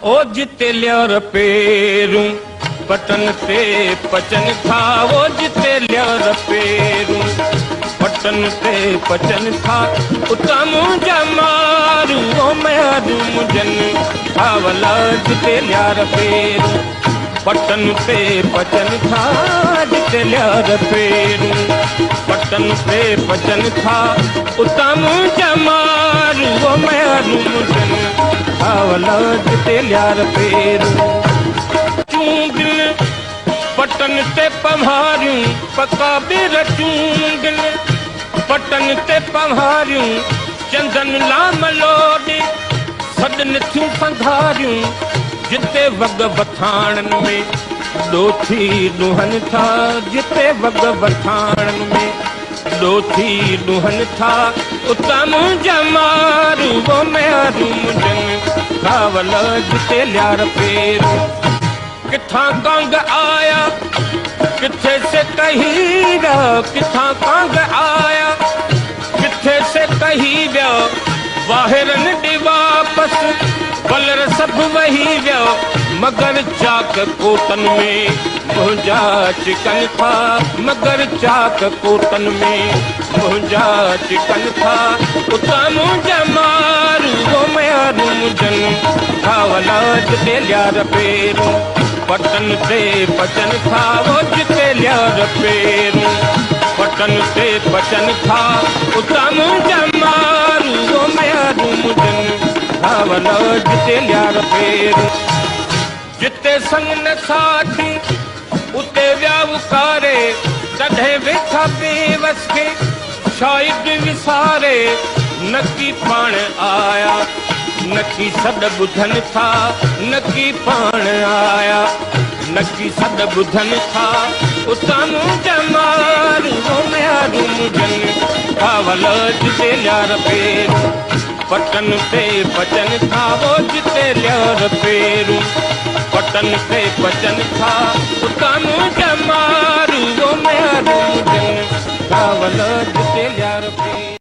او جتي ليار پيرون پٽن تي پچن ٿا، او جتي ليار پيرون پٽن تي پچن ٿا، اتان منهنجا مارو او ميارون منهنجن ٺاولا، جتي ليار پيرون پٽن تي پچن ٿا، جتي ليار پيرون پٽن تي پچن ٿا، اتان منهنجا مارو او ميارون منهنجن ٺاولا، جتي ليار پيرون. چونڊن پٽن تي پنهاريون پڪا ٻير، چونڊن پٽن تي پنهاريون چندن لام لوڏي سڏن ٿيون سنڌاريون، جتي وڳ وٿاڻن ۾ ڏوٿي ڏوهن ٿا، جتي وڳ وٿاڻن ۾ ڏوٿي ڏوهن ٿا، اتان منهنجا مارو او ميارون منهنجن ٺاول، جتي ليار پيرون. ڪٿان ڪانگ آيا ڪٿي سي ڪهي ويا، ڪٿان ڪانگ آيا ڪٿي سي ڪهي ويا، واهرن ڏي واپس ولر سڀ وهي ويا، مگر چاڪ ڪوٽن ۾ منهنجا چڪن ٿا، مگر چاڪ ڪوٽن ۾ منهنجا چڪن ٿا، اتان منهنجا مارو او ميارون منهنجن ٺاولا، جتي ليار پيرون پٽن تي پچن ٿا، او جتي ليار پيرون پٽن تي پچن ٿا، اتان منهنجا مارو او ميارون منهنجن ٺاولا، جتي ليار پيرون. جتي سڱ نه ساٿي اتي ويا اڪاري، تڏهن ويٺا بيوس کي شايد وساري، نڪي پاڻ آيا نڪي سڏ ٻڌن ٿا، نڪي پاڻ آيا نڪي سڏ ٻڌن ٿا، اتان منهنجا مارو او ميارون منهنجن ٺاول، جتي ليار پيرون پٽن تي پچن ٿا، او جتي ليار پيرون پٽن تي پچن ٿا، اتان منهنجا مارو او ميارون منهنجن ٺاول، جتي ليار.